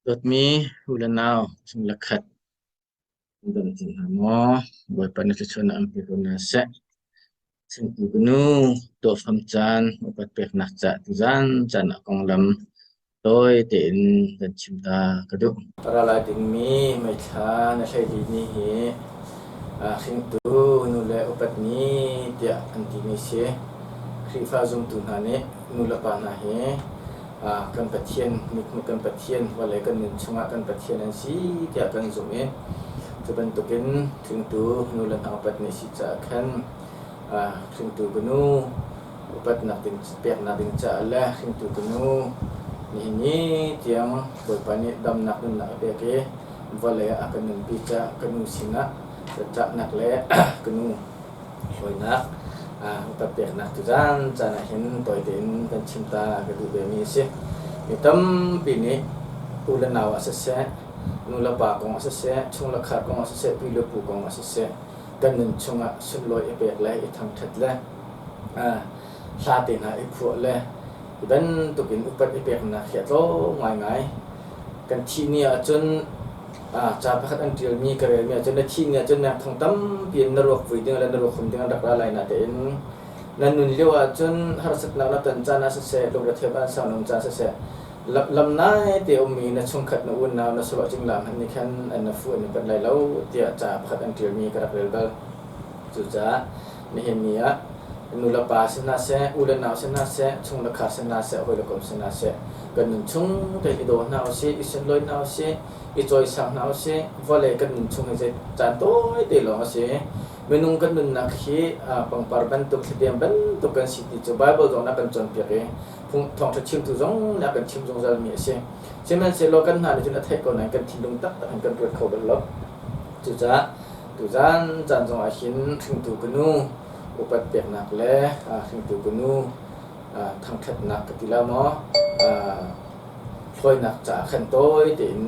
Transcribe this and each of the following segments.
Dawtmi u le nau chung le khat nan dam cang hna maw? Bawipa nih thluachuahnak an pe ko hna seh. Chimtu ka nu, tuahfam caan, upat peknak caah tuzan caan ah konglam tawi tein kan chim ta ka duh. A ra lai dingmi meithla na hlei ni hi hringtu nu le upat ni tiah an timi si. Khrihfa zumtu hna nih nu le pa hna hi kan Pathian mithmuh kan Pathian vawlei kan nun chungah kan Pathian an si tiah kan zumh i cu bantukin hringtu nu le hna upat nih si caah khan hringtu ka nu upatnak ding peknak ding caah le hringtu ka nu nihin ni tiang Bawipa nih damnak nunnak a pek i vawlei ah a kan nunpi caah ka nu sinah ṭahnak le ka nu Hruainak upat peknak cu caan caan ah hin tawi tein kan chim ta ka duh vemi a si. Mi tampi nih u le nau ah siseh, nu le pa kong ah siseh, chung le khar kong ah siseh, pi le pu kong ah siseh, kan nun chungah sunlawi i pek le i thangṭhat le hla te hna i phuah le hi bantukin upat i peknak hi a tlawm ngaingai. Kan thih ni ahcun Ca pakhat an ṭialmi ka relmi ahcun na thih ni ahcun meng thong tampi in na ruak vui ding le na ruak hum ding an rak ra lai natein na nun lio ahcun harsatnak na ton caan ah siseh, lungretheih vansang na um caan siseh, lam nai te ummi na chungkhat na unau na sahlawh cingla hmanh nih khan an na fuh an in panh lai lo tiah ca pakhat an ṭialmi ka rak rel bal. Cucaah nihin ni ah nu le pa si hna seh, u le nau si hna seh, chung le khar si hna seh, hawi le kom si hna seh, kan nun chung tein i daw hna usih, i sunlawi hna usih, i cawisang hna usih. Vawlei kan nun chung hi zei caan tawite lawng a si. Minung kan nunnak hi pangpar bantuk, thladem bantuk kan si ti cu Baibal zong nih a kan cawnpiak i thawngṭha chimtu zong nih a kan chimh zungzalmi a si. Sihmanhsehlaw kan hna nih cun a theih ko nain kan thinlung taktak in kan ruat kho bal lo. Cucaah tuzaan caan zongah hin hringtu ka nu upat peknak le hringtu ka nu thangṭhatnak ka ti la maw hruainak caah khan tawi tein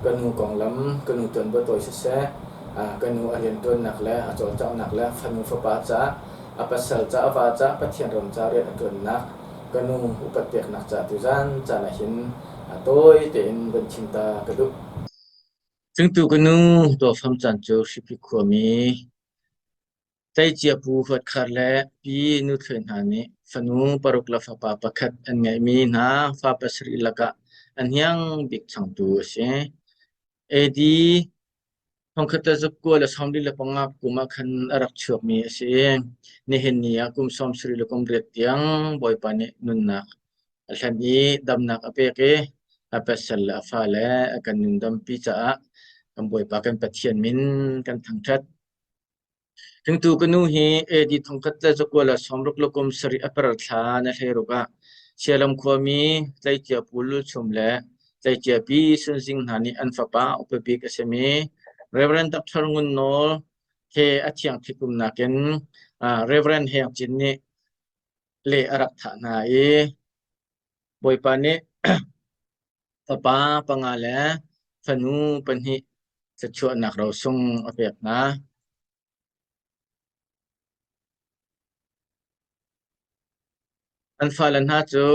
ka nu konglam ka nu tuanbia tawi siseh ka nu a rianṭuannak le a cawlcanghnak le fanu fapa caah a pasal caah a va caah Pathian ram ca rian a ṭuannak ka nu upat peknak caah tuzaan caan ah hin tawi tein van chim ta ka duh. Hringtu ka nu Dawfam Caan cu Hriphi khuami Tleicia Pu Huat Khar le Pi Nu Thluai hna nih fanu paruk le fapa pakhat an ngeihmi hna fa pasarih lakah a hniang bik changtu a si. AD 1995 kum ah khan a rak chuakmi a si i nihin ni ah kum 78 tiang Bawipa nih nunnak A hlan i damnak a pek i a pasal le a fale a kan nundampi caah kan Bawipa kan Pathian min kan thangṭhat. Hringtu ka nu hi AD 1967 a per thla na hleiruk ah Sialam khuami Tleicia Pu Lulchum le Tleicia Pi Sunzing hna nih an fapa upa bik a simi Reverend Dr. Ngun Nawl he a thiang ṭhitumnak in Reverend Heng Cin nih le a rak thah hna i Bawipa nih fapa panga le fanu pahnih thluachuahnak rosung a pek hna. An fale hna cu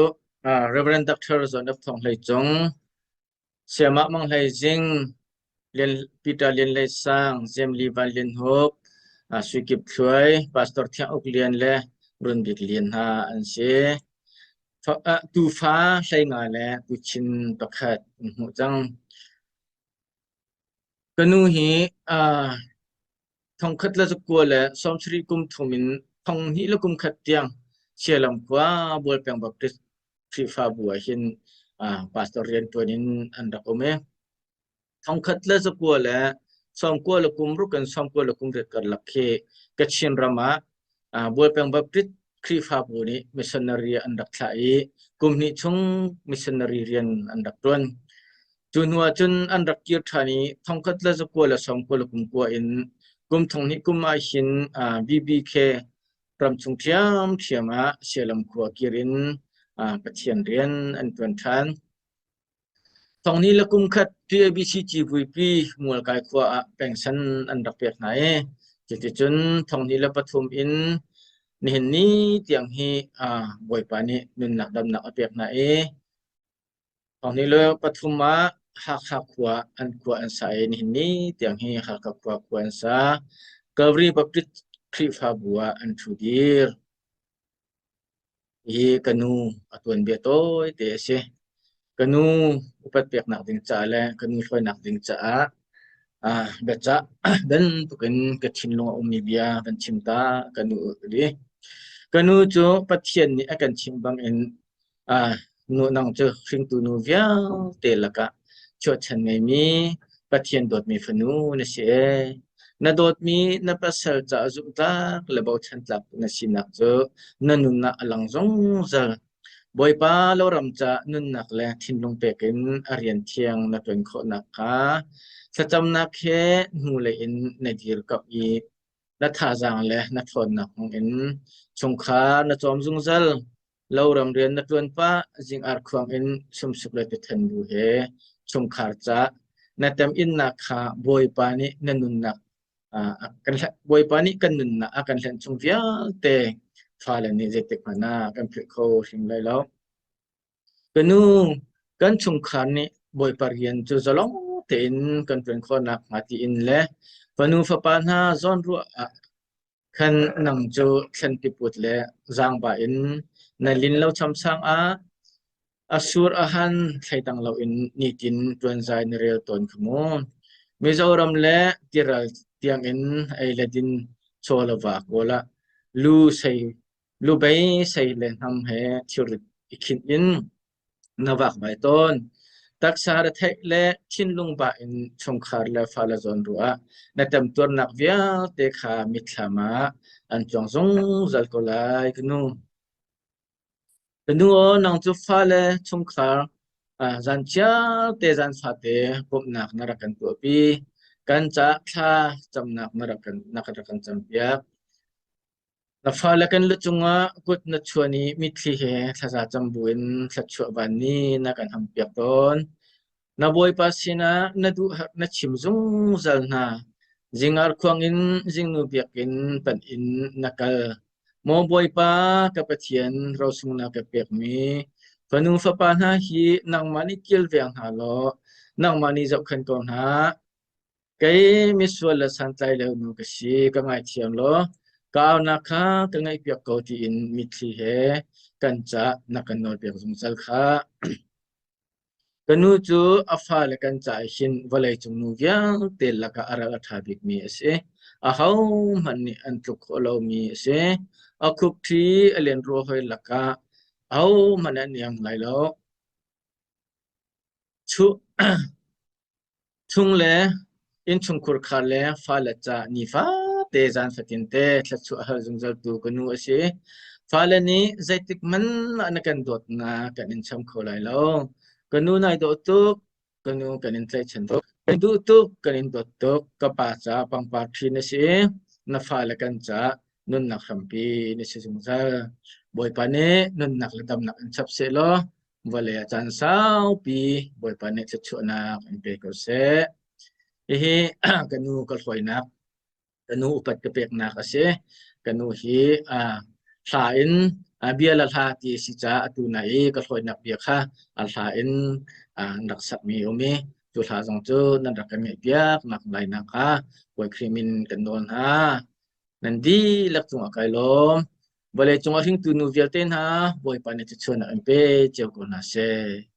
Reverend Dr. John F. Thawng Hlei Cung, Sayamah Mang Hlei Zing, Lian, Peter Lian Hlei Sang, Zem Li Van Lian Huk, Sui Kip Thluai, Pastor Thiang Uk Lian le Run Bik Lian hna an si. Tuufa hleinga le tuchin pakhat an hmuh cang. Ka nu hi thongkhat le zakua le sawmsarih kum thum in thonghnih le kum khat tiang Sialam khua Bualpeng Baptist Khrihfabu ah hin pastor rianṭuan in an rak um i thongkhat le zakua le sawmkua le kum ruk in sawmkua le kum riat karlak khi Kachin ram ah Bualpeng Baptist Khrihfabu nih missionary an rak thlah i kum hnih chung missionary rian an rak ṭuan. Cu hnu ah cun an rak kir ṭhan i thongkhat le zakua le sawmkua le kum kua in kum thonghnih kum ah hin BBK ramchung ṭhiamṭhiam ah Sialam khua kir in Pathian rian an ṭuan ṭhan. Thonghnih le kum khat PABC civuipi Mualkai khua ah pengsan an rak pek hna i cuticun thonghnih le pathum in nihin ni tiang hi Bawipa nih nunnak damnak a pek hna i Thonghnih le pathum ah Hakha khua an khua an sa i nihin ni tiang hi Hakha khua khua an sa. Calvary Baptist Khrihfabu ah an ṭhu dir. Hi ka nu a tuanbia tawite a si. Ka nu upat peknak ding caah le ka nu hruainak ding caah ah biacah bantukin ka thinlung a ummi bia kan chim ta ka nu ri. Ka nu cu Pathian nih a kan chimh bangin Ah, nu nang cu hringtu nu vialte lakah chuahchan ngeimi Pathian dawtmi fanu na si ee. Na dawtmi na pasal caah zumhtlak le bochan tlak na sinak cu na nun ah a lang zungzal. Bawipa loram caah nunnak le thinlung pek in a rian thiang na ṭuan khawhnak kha thlacamnak he hnulei in na dirkamh i na thazaang le na ṭhawnnak hmangin chungkhar na cawm zungzal. Loram rian na ṭuan pah, zing arkhuang in sumsuk le tuthen bu he chungkhar ca na teminnak kha Bawipa nih na nunnak kan Bawipa nih kan nunnak a kan hlen chung vialte fale nih zeitik hmanh ah kan philh kho hrim lai lo. Ka nu, kan chungkhar nih Bawipa rian cu zalong tein kan ṭuan khawh nakhnga tiin le fanu fapa hna zawnruah ah Khan nang cu thlen tiput le zaangba in na lin lo chamsang ah a sur a han thleidang loin nitin ṭuanzai na rel tawn kha mu. Mizoram le tiral tiangin ei le din chaw le va kawl ah lu sei lubei sei le hnam he thilrit i khinh in na vakvai tawn. Taksa retheih le thinlung bah in chungkhar le fale zawn ruah ah na temtuarnak vialte kha mitthlam ah an cuang zungzal ko lai ka nu. Ka nu aw nang cu fale chungkhar zan chiar te zan fate bawmhnak na rak kan tuahpi. Kan caah thla camnak na rak kan na rak kan campiak. Na fale kan lu cungah kut na chuan i mitthli he thlaza cam buin thluachuah van nih na kan hampiak tawn. Na Bawipa sinah na duhherh na chim zungzal hna. Zingar khuang in zingnu biakinn panh in na kal. Maw Bawipa ka Pathian rosung na ka pekmi fanu fapa hna hi nangmah nih kilveng hna law nangmah nih zohkhenh ko hna. Kei misual le santlai lo nu ka si, ka ngaithiam law ka aunak kha ka ngaihpiak ko tiin mitthli he kan cah na kan nawlpiak zungzal khah. Ka nu cu a fale kan caah hin vawleicung nu vialte lakah a ral a ṭha bikmi a si. Ahohmanh nih an tluk khawh lomi a si. A khukṭhi a lenrua hoi lakah ahohmanh an iang lai lo. Chuh Chung le innchungkhur khar le fale ca nifate zan fatinte thluachuah hal zungzaltu ka nu a si. Fale nih zeitik hmanh ah na kan dawtnak kan in cham kho lai lo. Ka nu nai dawh tuk, ka nu kan in tlaihchan tuk. Kan duh tuk, kan in dawt tuk. Ka pa ca pangpar ṭhi na si. Na fale kan ca nunnak hrampi na si zungzal. Bawipa nih nunnak le damnak in chap seh law vawlei ah caan saupi Bawipa nih thluachuahnak in pe ko seh. Hihi ka nu ka hluainak, ka nu upat ka peknak a si. Ka nu hi hla in bia le hla ti a si caah atu na i ka hluainak bia kha a hla in an rak sakmi um i cu hla zong cu nan rak kan ngaihpiak nak lai nak kha Bawi Khrih min kan nawl hna. Nan dihlak cungah kai lawm. Vawleicung a hringtu nu vialte hna Bawipa nih thluachuahnak in pe cio ko hna seh.